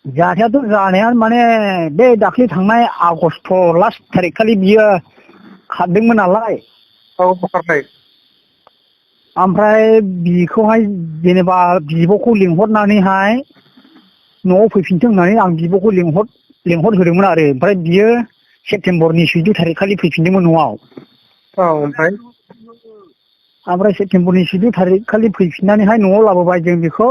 जाथायाथ' जानाया माने बे दाख्लै थांनाय आगस्ट लास्ट थारिख खालि बियो खारदोंमोन नालाय। औ खारबाय। ओमफ्राय बिखौहाय जेनेबा बिब'खौ लिंहरनानैहाय न'आव फैफिनथों होननानै आं बिब'खौ लिंहरहोदोंमोन आरो ओमफ्राय बियो सेप्तेम्बरनि 14 थारिख खालि फैफिनदोंमोन न'आव। औ ओमफ्राय सेप्तेम्बरनि 14 थारिख खालि फैफिननानैहाय न'आव लाबोबाय जों बेखौ।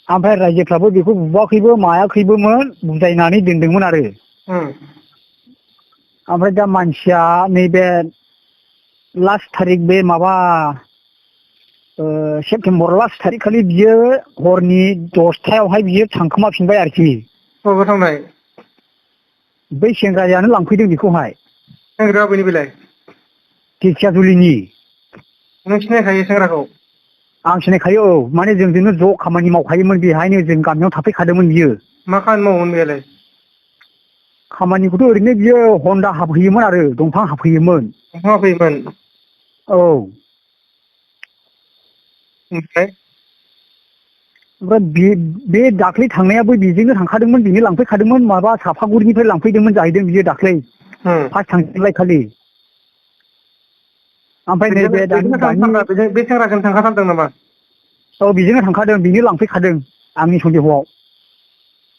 ओमफ्राय रायजोफ्राबो बेखौ बुवाखैबो मायाखैबोमोन बुजायनानै दोनदोंमोन आरो। ओमफ्राय दा मानसिया नैबे लास्ट थारिख बे माबा सेप्तेम्बर लास्ट थारिख खालि बियो हरनि 10टायावहाय बियो थांखोमाफिनबाय आरोखि। बबाव थांनाय? बै सेंग्रायानो लांफैदों बेखौहाय। सेंग्राया बबेनि बेलाय? ढेखियाजुलिनि। नों सिनायखायो सेंग्राखौ? आं सिनायखायो औ माने जोंजोंनो ज' खामानि मावखायोमोन बेहायनो जों गामियाव थाफैखादोंमोन बियो। मा खामानि मावोमोन बेलाय? खामानिखौथ' ओरैनो बियो हन्दा हाफैयोमोन आरो दंफां हाफैयोमोन। दंफां हाफैयोमोन? औ। ओमफ्राय? ओमफ्राय बे दाख्लै थांनायाबो बेजोंनो थांखादोंमोन बेनो लांफैखादोंमोन माबा सापागुरिनिफ्राय लांफैदोंमोन जाहैदों बियो दाख्लै। फार्स्ट थांजेननाय खालि। ओमफ्राय नैबे बे सेंग्राजों थांखाथारदों नामा? औ बेजोंनो थांखादों बेनो लांफैखादों आंनि सन्देहआव।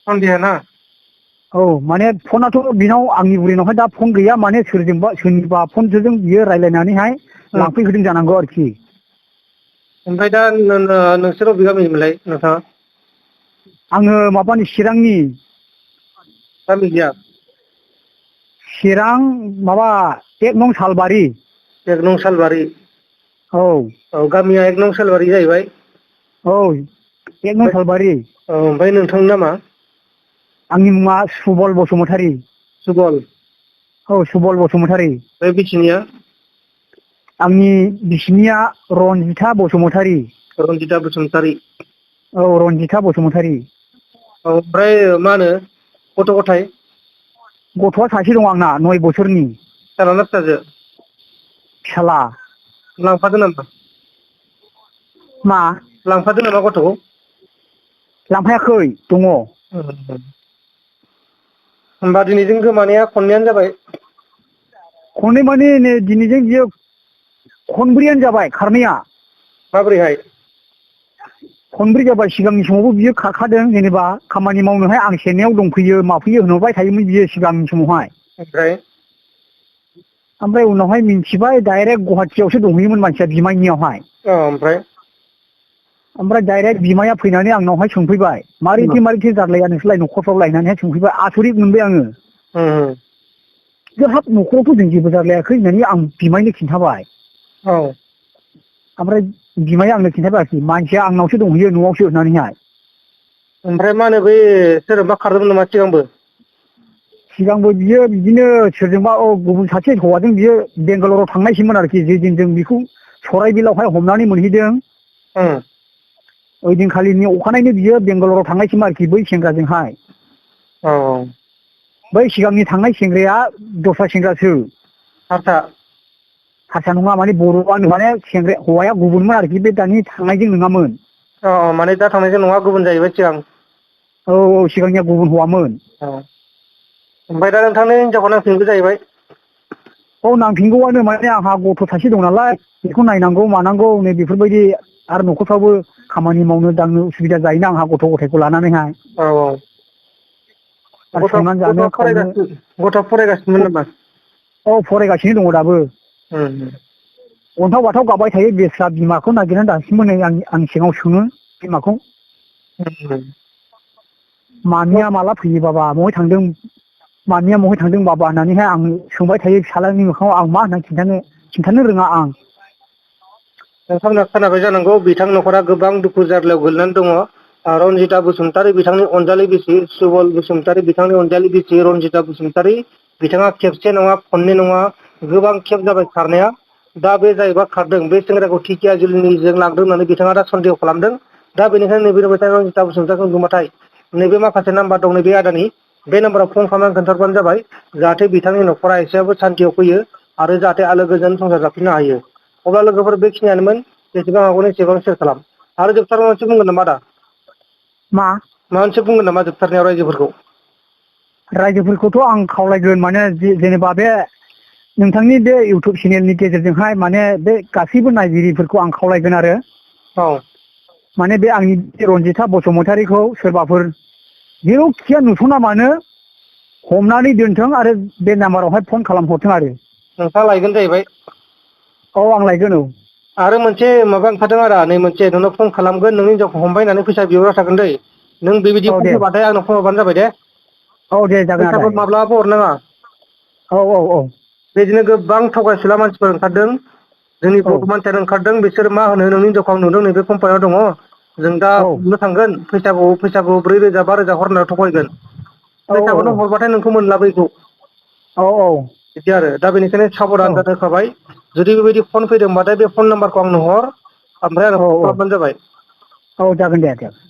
सन्देह ना? औ माने फनाथ' बिनाव आंनि बुरैनावहाय दा फन गैया माने सोरनिबा फनजों बियो रायज्लायनानैहाय लांफैहोदों जानांगौ आरोखि। ओमफ्राय दा नोंसोर बबे गामिनिमोनलाय नोंथाङा? आङो माबानि चिरांनि। गामि गैया? चिरां माबा 1 नं सालबारि। 1 नं सालबारि। औ। औ गामिया 1 नं सालबारि जाहैबाय। औ 1 नं सालबारि। औ ओमफ्राय नोंथांनि नामा? आंनि मुङा सुबल बसुमतारी। सुबल? औ सुबल बसुमतारी। ओमफ्राय बिसिनिया? आंनि बिसिनिया रनजिता बसुमतारी। रनजिता बसुमतारी। औ रनजिता बसुमतारी। औ ओमफ्राय मा होनो गथ' गथाय? गथ'आ सासे दं आंना 9 बोसोरनि। फिसाज्ला ना फिसाजो? फिसाला। लांफादों नामा? मा? लांफादों नामा गथ'खौ? लांफायाखै दङ। होमबा दिनैजों गोमानाया खननैयानो जाबाय? खननै माने नै दिनैजों बियो खनब्रैयानो जाबाय खारनाया। माबोरैहाय? खनब्रै जाबाय सिगांनि समावबो बियो खारखादों जेनेबा खामानि मावनोहाय आं सेरनायाव दंफैयो माफैयो होनहरबाय थायोमोन बियो सिगांनि समावहाय। ओमफ्राय? ओमफ्राय उनावहाय मिन्थिबाय डाइरेक्ट गुवाहाटियावसो दंहैयोमोन मानसिया बिमायनियावहाय। औ ओमफ्राय? ओमफ्राय डाइरेक्ट बिमाया फैनानै आंनावहाय सोंफैबाय मारैथो जारलाया नोंसोरलाय न'खरफ्राव लायनानैहाय सोंफैबाय आसरित मोनबाय आङो। हाब न'खरावथ' जों जेबो जालायाखै होननानै आं बिमायनो खिन्थाबाय। औ। ओमफ्राय बिमाया आंनो खिन्थाबाय आरोखि मानसिया आंनावसो दंहैयो न'आवसो होननानैहाय। ओमफ्राय मा होनो बै सोरजोंबा खारदोंमोन नामा सिगांबो? सिगांबो बियो बिदिनो सोरजोंबा गुबुन सासे हौवाजों बियो बेंगालराव थांनायसोमोन आरोखि जेदिन जों बेखौ सराइबिलावहाय हमनानै मोनहैदों। ओइदिनखालिनि अखानायैनो बियो बेंगालराव थांनायसोमोन आरोखि बै सेंग्राजोंहाय। औ औ। बै सिगांनि थांनाय सेंग्राया दस्रा सेंग्रासो। हारसा? हारसा नङा माने बर'आनो माने हौवाया गुबुनमोन आरोखि बे दानि थांनायजों नङामोन। अ माने दा थांनायजों नङा गुबुन जाहैबाय सिगां? औ औ सिगांनिया गुबुन हौवामोन। औ ओमफ्राय दा नोंथांनि हिनजावखौ नांफिनगौ जाहैबाय? औ नांफिनगौआनो माने आंहा गथ' सासे दं नालाय बेखौ नायनांगौ मानांगौ नै बेफोरबायदि आरो न'खरफ्रावबो खामानि मावनो दांनो उसुबिदा जायोना आंहा गथ' गथायखौ लानानैहाय। औ औ। आरो संनानै जानो खावनो गथ'आ फरायगासिनोमोन नामा? औ फरायगासिनो दङ दाबो। उम। अन्थाव बाथाव गाबबाय थायो बेस्रा बिमाखौ नागिरनानै दासिमबो नै आंनि सिगाङाव सोङो बिमाखौ। मामिया माला फैयो बाबा बहाय थांदों मामिया बहाय थांदों बाबा होननानैहाय आं सोंबाय थायो फिसाज्लानि मोखाङाव आं मा होननानै खिन्थानो रोङा आं। नोंथांमोना खोनाबाय जानांगौ बिथां न'खरा गोबां दुखु जार्लायाव गोलैनानै दङ। रनजिता बसुमतारी बिथांनि अनजालि बिसि सुबल बसुमतारी बिथांनि अनजालि बिसि रनजिता बसुमतारी बिथाङा खेबसे नङा खननै नङा गोबां खेब जाबाय खारनाया। दा बे जायबा खारदों बे सेंग्राखौ ढेखियाजुलिनिजों लांदों होननानै बिथाङा दा सन्देह खालामदों। दा बेनिखायनो नैबे रनजिता बसुमतारीखौ नुबाथाय नैबे माखासे नाम्बार दं नैबे आदानि बे नाम्बाराव फन खालामनानै खोन्थाहरबानो जाबाय जाहाथे बिथांनि न'खरा एसेबाबो सान्तियाव फैयो आरो जाहाथे आलो गोजोन संसार जाफिननो हायो। अब्ला लोगोफोर बेखिनियानोमोन जेसेबां हागौ एसेबां सेयार खालाम। आरो जोबथारनायाव मोनसे बुंगोन नामा दा मा माबा मोनसे बुंगोन नामा जोबथारनायाव रायजोफोरखौ रायजोफोरखौथ' आं खावलायगोन माने जेनेबा बे नोंथांनि बे इउटुब चेनेलनि गेजेरजोंहाय माने बे गासैबो नायगिरिफोरखौ आं खावलायगोन आरो औ माने बे आंनि रन्जिता बसुमतारीखौ सोरबाफोर जेरावखिया नुसना मानो हमनानै दोनथों आरो बे नाम्बारावहाय फन खालामहरथों आरो नोंथाङा लायगोन जाहैबाय औ आं लायगोन औ आरो मोनसे माबा ओंखारदों आरो नै मोनसे नोंनाव फन खालामगोन नोंनि हिनजावखौ हमबाय होननानै फैसा बिहरना थागोन दै नों बेबायदि औ फन दे फैबाथाय आंनाव फन हरबानो जाबाय दे औ दे जागोन आदा फैसाखौ माब्लाबाबो हरनाङा औ औ औ बिदिनो गोबां थगायसुला मानसिफोर ओंखारदों जोंनि औ बर' मानसियानो ओंखारदों बिसोर मा होनो नोंनि हिनजावखौ आं नुदों नैबे कम्पानियाव दङ जों दा औ हमनो थांगोन फैसाखौ 4,000 5,000 हर होनना थगायगोन औ फैसाखौनो हरबाथाय नोंखौ मोनला बैखौ औ औ बिदि आरो दा बेनिखायनो साबधान जानो होखाबाय जुदि बेबायदि फन फैदोंबाथाय बे फन नाम्बारखौ आंनो हर ओमफ्राय आंनो औ फन खालामबानो जाबाय औ जागोन दे